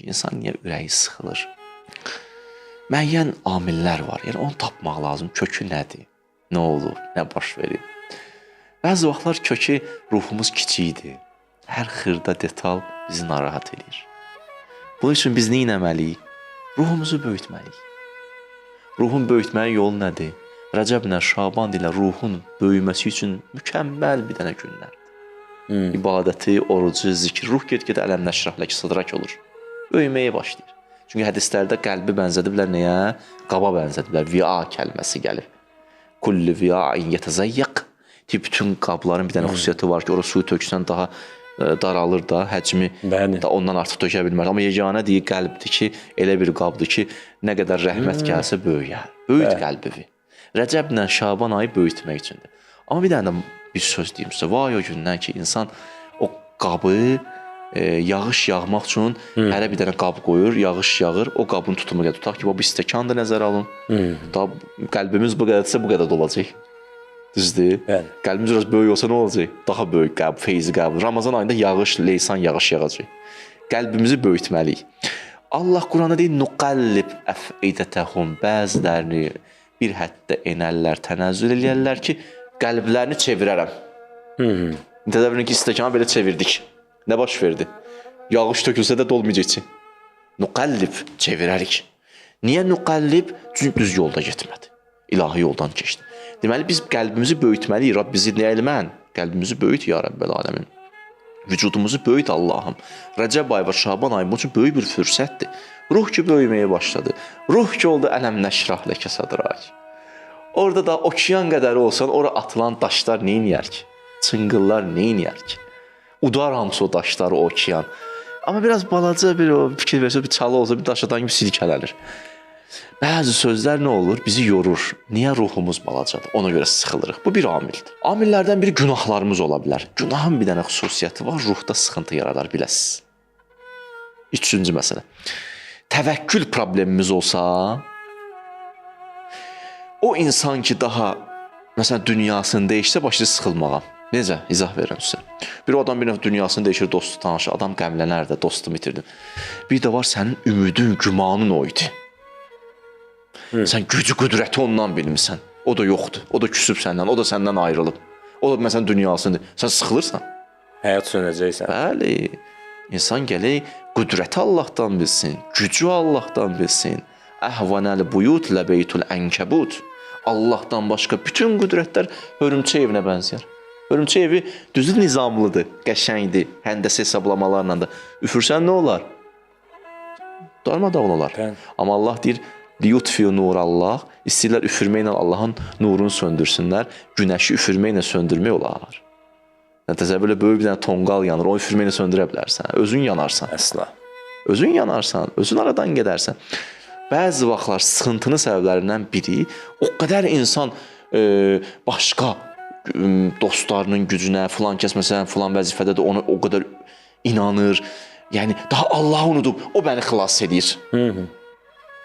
İnsan niyə ürəyi sıxılır? Müəyyən amillər var. Yəni onu tapmaq lazım. Kökü nədir? Nə olub? Nə baş verib? Bəzi vaxtlar kökü ruhumuz kiçikdir. Hər xırda detal bizi narahat eləyir. Bunun üçün biz nə etməliyik? Ruhumuzu böyütməliyik. Ruhun böyütməyin yolu nədir? Rəcəblə Şaban ilə ruhun böyüməsi üçün mükəmməl bir dənə günlərdir. İbadəti, orucu, zikr, ruh get-gedə ələm nəşrah ləki sadrak olur. Böyüməyə başlayır. Çünki hədislərdə qəlbi bənzədiblər nəyə? Qaba bənzədiblər. Via kəlməsi gəlib. Kullu via'in yetəzəyyəq. Bütün qabların bir dənə xüsusiyyəti var ki, ora suyu töksən daha daralır da, həcmi da ondan artıq tökə bilməz. Amma yeganə deyir qəlbdir ki, elə bir qabdır ki, nə qədər rəhmət gəlsə böyüyər. Böyüt qəlbini. Rəcəblə Şaban ayı böyütmək üçündür. Amma bir dənə də bir söz deyim sizə. Vay o gündən ki, insan o qabı yağış yağmaq üçün hərə bir dənə qab qoyur, yağış yağır, o qabın tutumu gəlir. Tutaq ki, bu stəkan da nəzərə alın. Daha qəlbimiz bu qədərsə bu qədər dolacaq. Düzdür? Bəli. Qəlbimiz biraz böyük olsa nə olacaq? Daha böyük qəbul, feyzi qəbul. Ramazan ayında yağış, leysan yağış yağacaq. Qəlbimizi böyütməliyik. Allah Quranda deyir: "Nuqallib əfidətəhum." Bəzilərini bir həddə enərlər, tənəzzül eləyərlər ki, qəlblərini çevirərəm. Təsəvvür edin ki, stəkanı belə çevirdik. Nə baş verdi? Yağış tökülsə də dolmayacaq içi. Nuqallib, çevirərik. Niyə nuqallib? Çünki düz yolda getmədi. İlahi yoldan keçdi. Deməli, biz qəlbimizi böyütməliyik. Rabbi zidni ilmən. Qəlbimizi böyüt ya Rəbbəl aləmin. Vücudumuzu böyüt Allahım. Rəcəb ayı və Şaban ayı bunun üçün böyük bir fürsətdir. Ruh ki böyüməyə başladı. Ruh ki oldu ələm nəşrah ləkə sadrak. Orada da okean qədəri olsan, ora atılan daşlar neyniyər ki? Çınqıllar neyniyər ki? Udar hamısı o daşları, o okean. Amma biraz balaca bir o fikir versə, bir çalı olsa, bir daş atan kimi silkələnir. Bəzi sözlər nə olur? Bizi yorur. Niyə ruhumuz balacadır? Ona görə sıxılırıq. Bu bir amildir. Amillərdən biri günahlarımız ola bilər. Günahın bir dənə xüsusiyyəti var, ruhda sıxıntı yaradar, biləsiniz. Üçüncü məsələ. Təvəkkül problemimiz olsa, o insan ki daha məsələn dünyasını dəyişsə başlayır sıxılmağa. Necə? İzah verirəm sizə. Bir adam bir növ dünyasını dəyişir, dostu tanışı, adam qəmlənər də, dostumu itirdim. Bir də var sənin ümidin, gümanın o idi. Sən gücü, qüdrəti ondan bilmirsən. O da yoxdur. O da küsüb səndən, o da səndən ayrılıb. O da məsələn dünyasını. Sən sıxılırsan. Həyat sönəcəksən. Bəli. İnsan gələk qüdrəti Allahdan bilsin, gücü Allahdan bilsin. Əhvanəl buyut ləbeytul ənkəbut. Allahdan başqa bütün qüdrətlər hörümçək evinə bənzəyər. Hörümçək evi düzdür nizamlıdır, qəşəngdir, həndəsi hesablamalarla da. Üfürsən nə olar? Darmadağın olar. Bəli. Amma Allah deyir, liyutfiyu nurallah. İstəyirlər üfürməklə Allahın nurunu söndürsünlər. Günəşi üfürməklə söndürmək olar. Yəni, təsəvvür elə böyük bir dənə tonqal yanır, onu üfürməklə söndürə bilərsən. Özün yanarsan. Əsla. Özün yanarsan, özün aradan gedərsən. Bəzi vaxtlar sıxıntının səbəblərindən biri o qədər insan başqa dostlarının gücünə, filan kəs məsələn filan vəzifədədir, ona o qədər inanır. Yəni daha Allahı unudub, o məni xilas eləyir.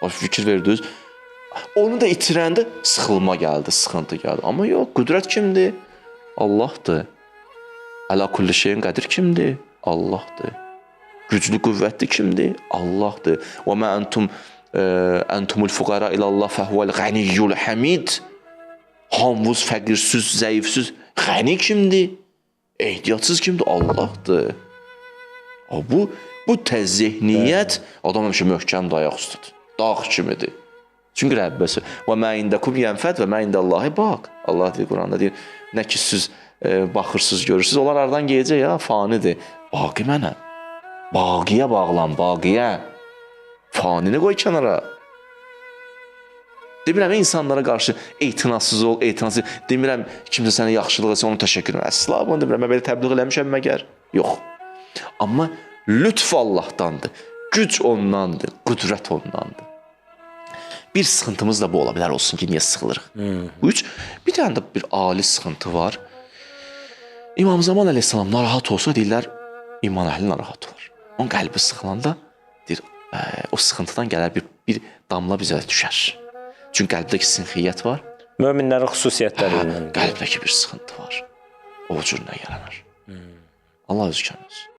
Bax, fikir verdiniz. Onu da itirəndə sıxılma gəldi, sıxıntı gəldi. Amma yox, qüdrət kimdir? Allahdır. Əla kulli şeyin qədir kimdir? Allahdır. Güclü, qüvvətli kimdir? Allahdır. Və mə entum entumul fuqara ilallah fəhuvel qəniyyul həmid. Hamınız fəqirsiz, zəifsiz. Qəni kimdir? Ehtiyatsız kimdir? Allahdır. Bu təzehniyyət adam həmişə möhkəm dayaq üstədir. Dağ kimidir. Çünki Rəbbəsi və mə indəkum yənfəd və mə indəllahi baq. Allah deyir Quranda deyir, nə ki siz baxırsınız, görürsünüz, onlar aradan gedəcək ya, fanidir. Baqi mənəm. Baqiyə bağlan, baqiyə. Fanini qoy kənara. Demirəm insanlara qarşı etinasız ol, etinasız. Demirəm kimsə sənə yaxşılıq etsə onu təşəkkür edirəm. Əsla bunu demirəm. Mən belə təbliğ eləmişəm məgər? Yox. Amma lütf Allahdandır. Güc ondandır, qüdrət ondandır. Bir sıxıntımız da bu ola bilər olsun ki, niyə sıxılırıq? Bu üç, bir dənə də bir ali sıxıntı var. İmam Zaman əleyhissalam narahat olsa deyirlər, iman əhli narahat olur. Onun qəlbi sıxılanda deyir, o sıxıntıdan gələr bir damla bizə düşər. Çünki qəlbdəki sinxiyyət var. Möminlərin xüsusiyyətlərindən. Qəlbdəki bir sıxıntı var. O cür nə yaranır? Allah özü kömək olsun.